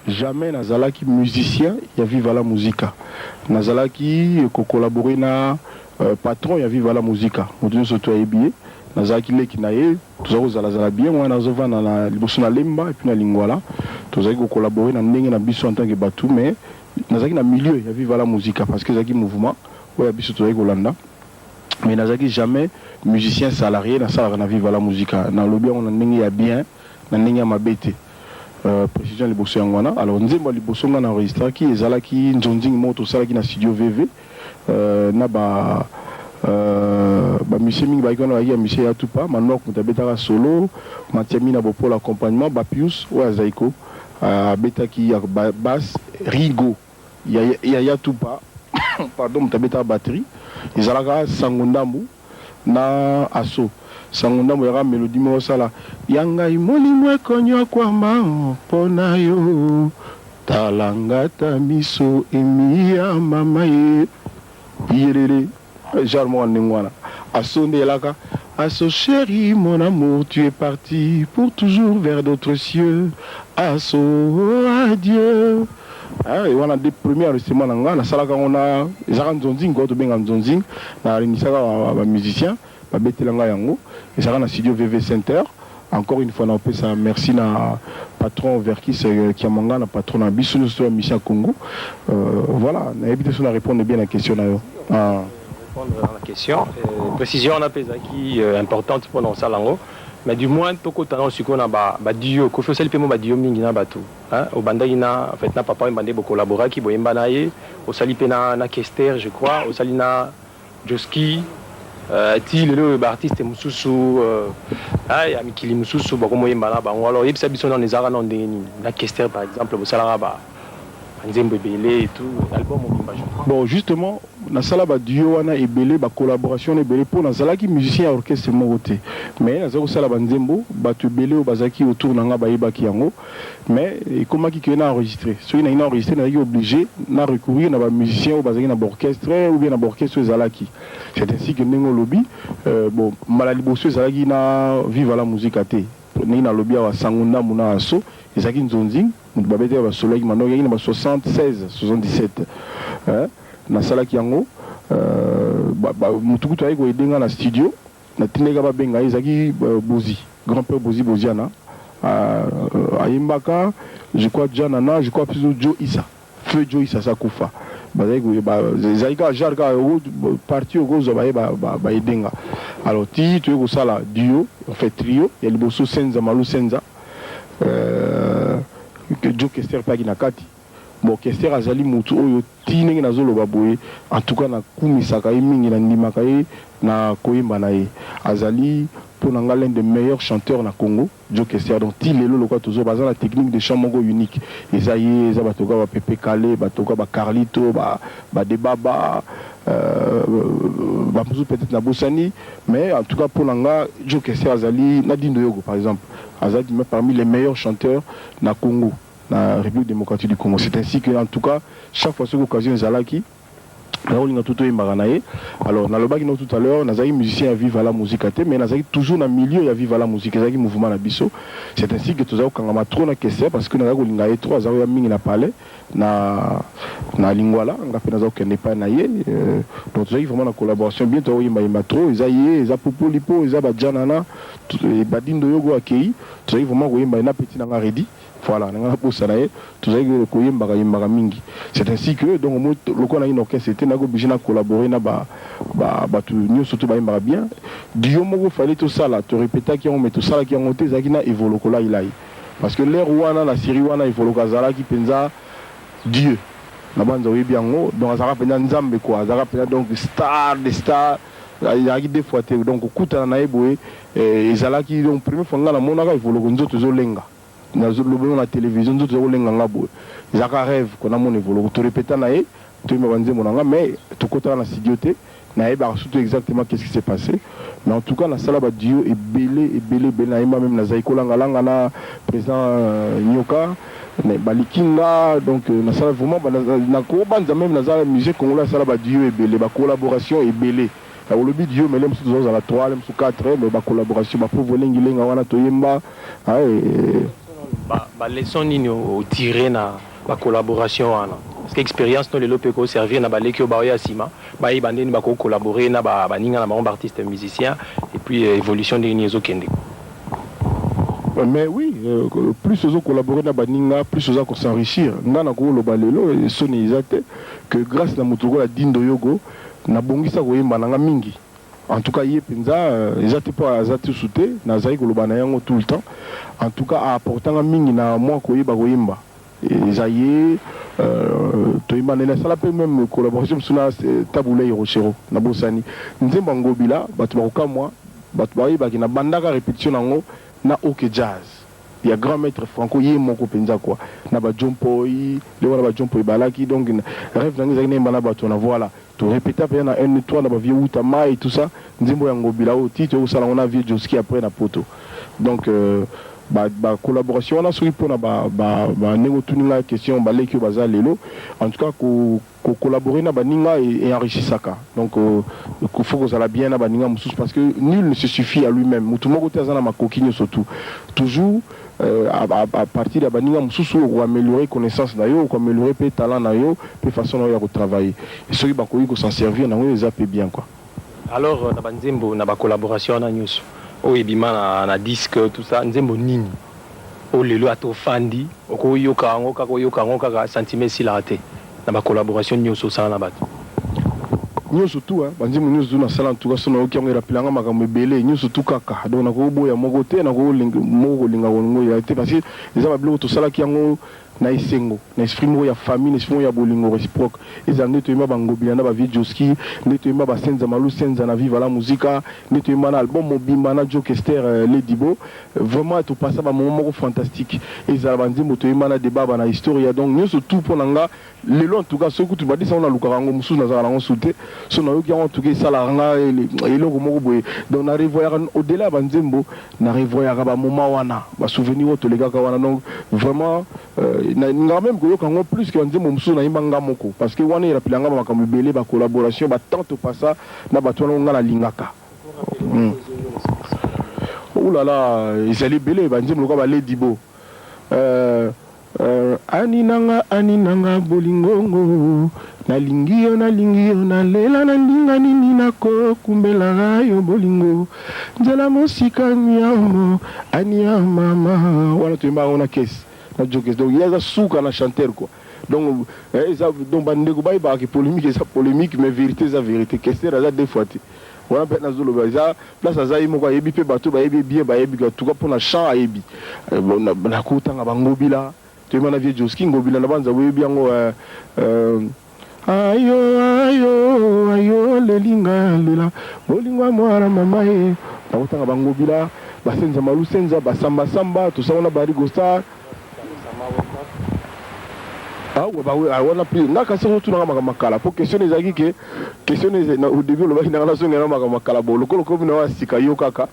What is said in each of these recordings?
Jamais nazalaki musicien ya Viva la Musica. Nazalaki ko collaborer na patron ya Viva la Musica, moto nionso tout ayebi ye. Nazalaki leki na ye, tozalaki kozala zala bien wana nazo vanda na liboso na Lemba et puis na Lingwala. Tozalaki ko collaborer na ndenge na biso en tant que batu mais nazalaki na milieu ya Viva la Musica parce que ezalaki mouvement oyo ya biso tozalaki kolanda. Mais nazalaki jamais musicien salarie, nasalaka na Viva la Musica. Nalobi yango na ndenge ya bien, na ndenge ya mabe te. Precision ya liboso yango wana. Alors nzembo ya liboso nga na enregistraki ezalaki nzonzing moko tosalaki na studio VV na ba ba musiciens mingi bayaki wana, bayaki ya musicien ya Tupa Manok moto abetaka solo, Matiamina Bopola accompagnement, Bapius oyo ya Zaiko abetaki ya basse, Rigo ya ya Tupa pardon moto abetaka batterie, ezalaka Sango Ndambu na asso Sango Ndambu yaka melodie moko osala ya ngai molimo ekoniokwama mpo na yo tala ngata miso emiya mama ye iyelele genre moko ndenge wana asso nde elaka asso chéri mon amour tu es parti pour toujours vers d'autres cieux asso adieu. Ah, wana nde premier enregistrement na nga nasalaka yango na ezalaka nzonzing oyo tobenga nzonzing, na renisaka ba musiciens babetela nga yango, ezalaka na studio VV Center. Encore une fois naopesa merci na patron Verkis Kiamanga na patron na biso nyonso ya Mission Congo. Voilà, nayebi te so na répondre bien na question na yo. Ah. Répondre à la question, précision wana mpe ezalaki importante mpona kosala yango, mais du moins tokota nano sikoyo na baduo. Kofi osali mpe mo baduo mingi na bato, hein? Obandaki na, en fait, na Papa Wemba nde bokolaboraki, boyemba na ye, osali mpe na Kester, je crois, osali na Joski, ti lelo oyo baartiste mosusu ya mikili mosusu bakomoyemba na bango. Alors yebisa biso nano, ezalaka nano ndenge nini na Kester par exemple? Bosalaka ba nzembo ebele et tout, album mobimba, je crois. Bon, justement, nasala baduo wana ebele, bacollaboration wana ebele mpo nazalaki musicien ya orchestre moko te, mais nazalaki kosala banzembo, bato ebele oyo bazalaki autour na nga bayebaki yango. Mais ekomaki ke na enregistré, soki nangi na enregistré, nazalaki obligé na recourir na bamusicien oyo bazalaki na baorchestre ou bien na baorchestre oyo ezalaki. C'est ainsi que ndenge olobi, bon, mbala liboso ezalaki na Viva la Musica te. Ndenge nalobi awa, Sango Ndambu na aso ezalaki nzonzing, moto babetaki basolaki mandoki, ezalaki na ba 76 77, hein, nasalaki yango. Motu kutu ayaki koaider nga na studio, natindaki babenga ye, ezalaki Bozi, grand père Bozi Boziana, ayembaka, je crois Janana, je crois plutôt Joe Issa, feu Joe Issa aza kufa. Bazalaki, ezalaki kaka genre kaka parti okozwa baye baaider nga. Alors ti toyei kosala duo, en fait trio ya liboso, Senza Malu Senza, Joe Kester mpe aki na kati. Bon, Kester azali motu oyo ti ndenge nazoloba boye, en tout cas nakumisaka ye mingi, nandimaka ye na koyemba na ye. Azali mpo na nga l'un des meilleurs chanteurs na Congo, Joe Kester. Donc ti lelo lokola tozo baza na technique de chant moko unique, eza ye, eza bato kaka bapepe Kale, bato kaka bacarlito, badebaba, bamosusu peut-être nabosani, mais en tout cas mpo na nga Joe Kester azali na Dindo Yogo par exemple, azali parmi les meilleurs chanteurs na Congo, na République démocratique du Congo. C'est ainsi que en tout cas chaque fois soki occasion ezalaki, nakolinga tu toyembaka na ye. Alors nalobaki no tout à l'heure, nazalaki musicien ya Viva la Musica te, mais nazalaki toujours na milieu ya Viva la Musique, ezalaki mouvement na biso. C'est ainsi que tozalaki kokangama trop na Kester parce que nazalaki kolinga ye trop, azalaki koya mingi na palais na Lingwala, nga mpe naza kokende epai na ye. Donc tozalaki vraiment na collaboration bien, tokoyembayemba trop, eza ye, eza Popolipo, eza bajanana, Badindo Yogo akei, tozalaki vraiment koyemba na petit na nga Redi. Voilà, na nga nabosa na ye, tozalaki koyembaka yembaka mingi. C'est ainsi que donc mo lokola naki na orchestre te, naki obligé na collaborer na bato nyonso to bayembaka bien. Duo moko fallait tosala, torepetaki yango mais tosalaki yango te, ezalaki na Evoloko Lailai, parce que l'heure wana na série wana Evoloko azalaki mpenza dieu na banza, oyebi yango. Donc azalaka mpenza nzambe quoi, azalaka mpenza donc star de star, ezalaki deux fois te. Donc kokutana na ye boye ezalaki donc première fois nga namonaka Evoloko, nzoto ezolenga, nazolobi na télévision, nzoto ezokolenga nga boye, ezalaka rêve ko namona Evoloko. Torepeta na ye, toyemba banzembo na nga, mais tokotaka na studio te, nayebaka surtout exactement qu'est-ce qui s'est passé. Mais en tout cas nasala baduo ebele ebele ebele, nayemba même nazali kolangalanga na président Nyoka Balikinga. Donc nasala vraiment, nakobanza même naza musique congolais asala baduo ebele, bacollaboration ebele. Olobi duo, mais le mosusu tozozala 3, le mosusu 4, mais bacollaboration, bapauvre elengilenga wana toyemba. Ba leçon nini otire na bacollaboration wana? Parce que expérience no lelo mpe koservir na baleki oyo baoya nsima, bayeba ndeni bakocollabore na baninga na bango, baartiste musicien, et puis évolution ndenge nini ezokende. Mais oui, plus ozo collaborer na baninga, plus oza s'enrichir. Nga na koloba lelo, soni eza te, que grâce na moto lokola Dindo Yogo, nabongisa koyemba na nga mingi. En tout cas, ye mpenza, eza te mpo aza te su te, nazali koloba na yango tout le temps. En tout cas, aapportanga mingi na mwa koyeba koyemba. Eza ye, toyemba nde nasala mpe même collaboration mosusu na Tabulei Rochero. Nabosani nzembo ya Ngobila, bato bakokamwa, bato bayebaki na bandaka répétition nango na OK Jazz ya grand maître Franco ye moko mpenza quoi, na bajompoi le wana, bajompoi balaki. Donc rêve nango ezalaki nayemba na bato na, voilà, torépéta mpenza na 1 3 na bavieux Utama et tout ça, nzembo ya Ngobila oyo ti toyokosala yango na vieux Joski après na poto. Donc bacollaboration wana, soki mpona ndenge otuni ngai question, baleki oyo baza lelo, en tout cas kocollaborer na baninga enrichisaka. Donc faut kozala bien na baninga mosusu, parce que nul ne se suffit à lui-même. Motu moko te aza na makoki nyonso tout toujours. À partir ya baninga mosusu, okoaméliorer connaissance na yo, okoaméliorer mpe talent na yo, mpe façon na yo ya kotravailler. Soki bakoki kos'en servir nango, eza mpe bien quoi. Alors, na banzembo, na bacollaboration wana nyonso oyo ebima na disque, tout ça, nzembo nini oyo lelo ata ofandi, okoyoka yango kaka, oyoka yango kaka, sentiment esilaka te, na bacollaboration nyonso osala na bato? Nyonso tu, banzembo nyonso tu nasala, en tout cas so nayoki yango, erapelanga makambo ebele, nyonso tu kaka. Donc nakoboya moko te, moko kolinga kolingo ya te, parce que eza babiloko tosalaki yango na esengo, na esprit moko ya famille, na esprit moko ya bolingo réciproque. Ezala nde toyemba Bangobila na bavieux Joski, nde toyemba Basenza Malu Senza na Viva la Musica, nde toyemba na album mobimba na Jo Kester, Ledibo, vraiment topasa bamoment moko fantastique. Ezala banzembo toyemba na débat na historia. Donc nyonso tout mpo na nga lelo, en tout cas soki kutu badisa ngo, nalukaka yango mosusu, nazalaka nango su te. So nayoki yango, en tout cas esalaka nga eloko moko boye. Donc na revoyaka au-delà ya banzembo, na revoyaka bamoment wana, basouvenir oyo tolekaka wana. Donc vraiment ningaka même koyoka yango plus que banzembo mosusu nayemba nga moko, parce que wana erapelanga bamakambo ebele, bacollaboration, batemps topasa na bato wana nga nalingaka. Oulala, ezali ebele. Banzembo lokola Baledibo, ani nanga, ani nanga bolingongo, nalingi yo, nalingi yo, nalela, nalinga nini, nakokumbelaka yo bolingo, nzela mosika niamo ani ya mama. Wana toyemba yango na kese na jokes. Donc ye aza suka na chanteur quoi. Donc eza, donc bandeko bayebaka ke polémique eza polémique, mais vérité eza vérité. Kester aza deux fois te. Wana mpe nazoloba, eza place aza ye moko ayebi, mpe bato bayebi bien, bayebi en tout cas mpona chant ayebi. Nakotanga Bangobila, toyeba na vieux Joski, Ngobila na banza, boyebi yango, ayo ayo ayo lelinga lela bolingo ya mwana mama ye. Nakotanga Bangobila, Basenza Malu Senza, Basambasamba, tosango na Barigo Star. Ah wana mpe nga kasi otunanga makambo makala, po question ezalaki ke question au début olobaki nanga nazongela makambo makala. Bo lokolo komi na wa sika yo kaka,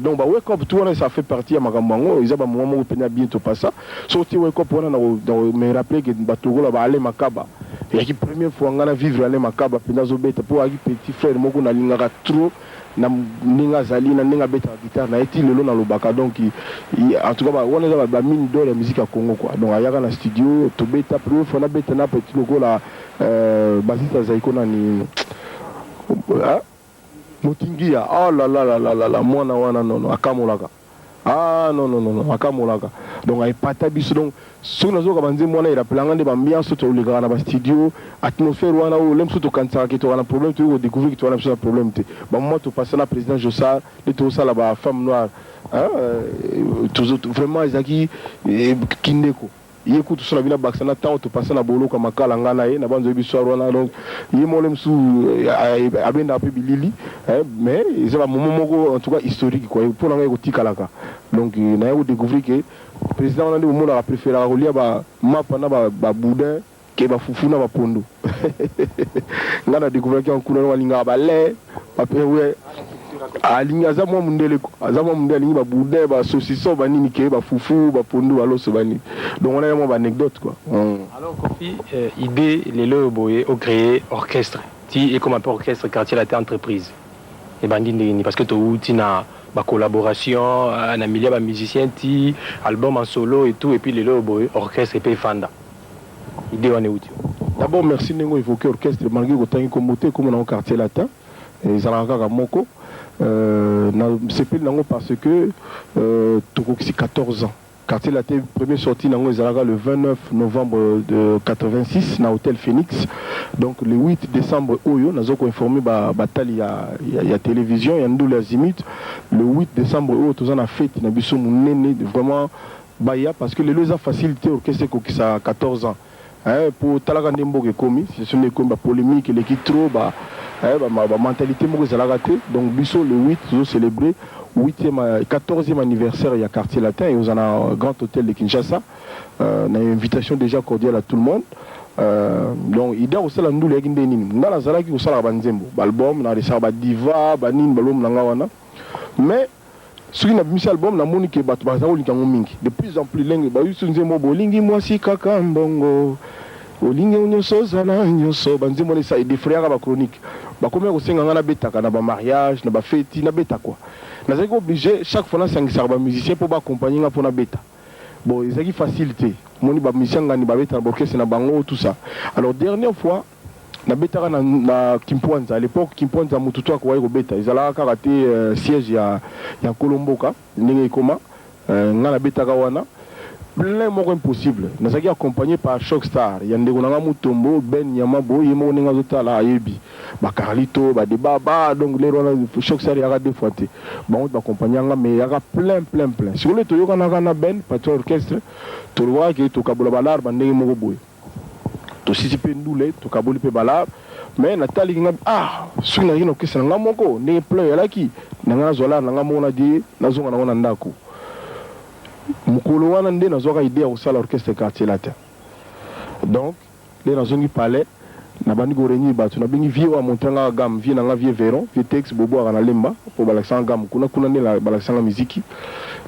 donc ba wake up tout wana, ça fait partie ya makambo yango. Eza bamoment moko mpenza bien topasa. So otie wake up wana, me rappeler ke bato lokola ba Ale Makaba, eyaki première fois nga na vivre Ale Makaba mpenza azobeta, mpo ayaki petit frère moko nalingaka trop na ndenge azali, na ndenge abetaka guitare na ye ti lelo nalobaka. Donc en tout cas wana eza bamine d'or ya musique ya Congo quoi. Donc ayaka na studio, tobeta, première fois nabeta na petit lokola bassiste azali ko nani, Motingia. Oh là là là là là là, mwana wana, nono akamolaka. Ah non non non non, akamolaka. Donc aepata biso. Donc soki nazoyoka banzembo wana, erapelanga nde baambiance oyo tolekaka na bastudio, atmosphère wana oyo le mosusu tokanisaka ke toka na problème, toyei kodécouvrir ke toka na biso na problème te. Bamoment topasa na président Josar nde tozosala bafemme noire, vraiment ezalaki kindeko ye kutu so na bino bakisa na ntango topasa na boloko ya Makala, nga na ye na banzo yebi soir wana. Donc ye moko le mosusu abendaka mpe bilili, mais eza bamoment moko en tout cas historique quoi, mpo na ngai ekotikalaka. Donc naye kodécouvrir ke président wana nde bomonaka préféraka kolia bamapa na baboudin ke bafufu na bapondo. Ngai na découvraki yango kuna. Alingaka balait, alingi, aza mwa mondele, aza mwa mondele, alingi baboudin, basaucisson, banini, ke bafufu, bapondu, baloso, banini. Donc wana ya mwa baanecdote quoi. Alors Kofi, idée lelo oyo boye ocréer orchestre ti ekoma mpe orchestre Quartier Latin entreprise, ebandi ndenge nini? Parce que touti na Bacollaboration na milieu ya bamusicien, ti album en solo et tout, et puis lelo boye orchestre epe efanda. Idée wana euti? D'abord, merci ndenge oévoqué orchestre, malgré kotangi kombo te. Kombo nango Quartier Latin, ezalaka kaka moko. Nasepeli nango parce que tokokisi 14 ans Quartier Latin. Première sortie nango ezalaka le 29 novembre de 86 na Hôtel Phoenix. Donc le 8 décembre oyo, nazo koinforme batali ya télévision ya Ndule Azimut, le 8 décembre oyo toza na fête na biso monene. Vraiment baya, parce que lelo eza facile te orchestre ekokisa 14 ans. Po talaka nde mboka ekomi, situation nde ekomi, bapolémique eleki trop, bamentalité moko ezalaka te. Donc biso le 8 tozocélébrer 8e, 14e anniversaire ya Quartier Latin et oza na Grand Hôtel de Kinshasa, na invitation déjà cordiale à tout le monde. Donc idée kosala ndulu eyaki nde nini? Nga nazalaki kosalaka banzembo, baalbum, naresaka badiva banini, baalbum na nga wana. Mais soki nabimisi album, namoni ke bato baza kolinga yango mingi, de plus en plus. Lenge bayusu nzembo "Bolingi mwasi kaka mbongo, olingi nyonso, ozala nyonso", banzembo wana esa edéfrayaka bachronique. Bakomi kosenga nga nabetaka na bamariage, na bafeti, nabeta quoi. Nazalaki obligé chaque fois nasangisaka bamusicien mpo baaccompagne nga mpo nabeta. Bon, ezalaki facile te. Omoni bamusicien ngani babeta na baorchestre na bango, tout ça. Alors dernière fois nabetaka na Kimpwanza. À l'époque Kimpwanza, motu to akokaki kobeta, ezalaka kaka te siège ya nkolo mboka ndenge ekoma. Nga nabetaka wana plein moko impossible. Nazalaki accompagné par Choc Star ya ndeko na nga Mutombo Ben Nyamabo, ye moko ndenge azotala ayebi, bacarlito badebaba. Donc lero wana Choc Star yaka deux fois te, bango baaccompagne nga, mais yaka plein, plein, plein. Sikoyo toyokanaka na Ben, patron orchestre, tolobaka ke tokabola balare bandenge moko boye. Tosisi mpe ndule, tokaboli mpe balare. Mais nataliki nga, ah, soki nazalaki na orchestre na nga moko, ndenge plein eyalaki na nga, nazwa lare na nga moko, nadie nazonga nango na ndako. Mokolo wana nde nazwaka idée ya kosala orchestre Quartier Latin. Donc nde nazongi palais, nabandi koréunir bato, nabengi vieux oyo amontranga gamme, vieux na nga, vieux Veron, vieux Tex Bobwaka na Lemba, mpo balakisanga gamme kuna. Kuna nde balakisanga miziki.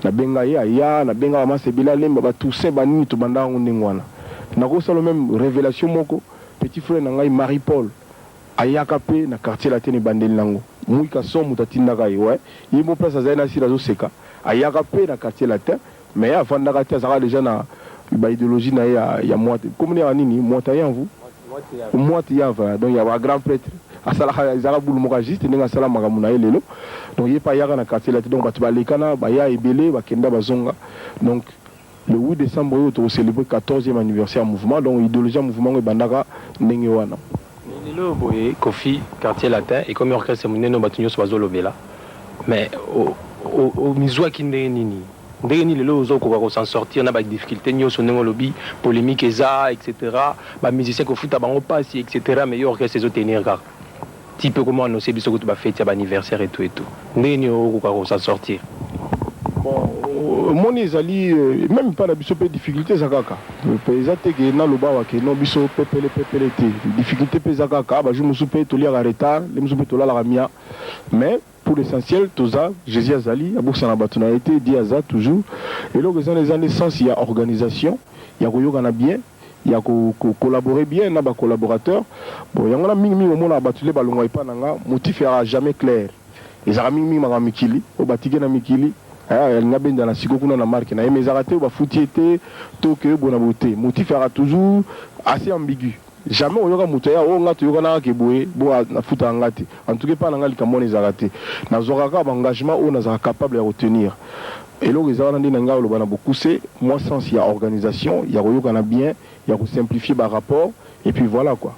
Nabenga ye, aya, nabenga bamasa ebele alemba, batoussaint banini, tobanda yango ndenge wana. Nakosala même révélation moko: petit frère na ngai Marie Paul ayaka mpe na Quartier Latin. Ebandeli nango, Mwika son moto atindaka ye. We ye mo place azali na sila, azoseka. Ayaka mpe na Quartier Latin, mais avandaka te, azalaka déjà na baidéologie na ye ya mwate komoni yaka nini, mwata yanvu, mwate yava. Donc ya bagrand prêtre asalaka, ezalaka bulu moko juste ndenge asala makambo na ye lelo. Donc ye mpe ayaka na Quartier Latin. Donc bato balekana, baya ebele, bakenda, bazonga. Donc le 8 décembre oyo tokocélébrer 14e anniversaire ya mouvement. Donc idéologie ya mouvement ngo ebandaka ndenge wana. Lelo boye, Kofi, Quartier Latin ekomi orchestre monene oyo bato nyonso bazolobela. Mais omizwaki ndenge nini, ndenge nini lelo ozokoka kos'en sortir na badifficulté nyonso, ndenge olobi polémique eza, etc., bamusicien kofuta bango mpasi, etc., mais yo orchestre ezotenir kaka ti mpe koma annonce biso kutu bafeti ya baanniversaire et tout et tout? Ndenge nini okoka kos'en sortir? Bon, omoni, ezali même mpa na biso mpe difficulté eza kaka. Eza te ke naloba awa ke non, biso pepele pepele te. Difficulté mpe eza kaka, bajour mosusu mpe toliaka retard, le mosusu mpe tolalaka mia. Mais pour l'essentiel, toza, Jésus azali abosana bato na ye te, di aza toujours. Eloko eza na eza nde sens ya organisation, ya koyokana bien, ya kocollaborer bien na bacollaborateur. Bon, yango na mingimingi omonaka bato le balongwa epa na nga, motif yaka jamais clair. Ezalaka mingimingi makambo mikili oyo batike na mikili, alingi abenda na siko kuna na marke na ye, mais ezalaka te oyo bafuti ye te to ke bona boye te. Motif yaka toujours assez ambigu. Jamais oyoka moto ya oyo nga toyokanaka ke boye bo nafutaka nga te. En tout cas epa na nga likambo wana ezalaka te. Nazwaka kaka baengagement oyo nazalaka capable ya kotenir. Eloko eza wana nde na ngai oloba na bokuse, mwa sens ya organisation, ya koyokana bien, ya kosimplifier barapport, et puis voilà quoi.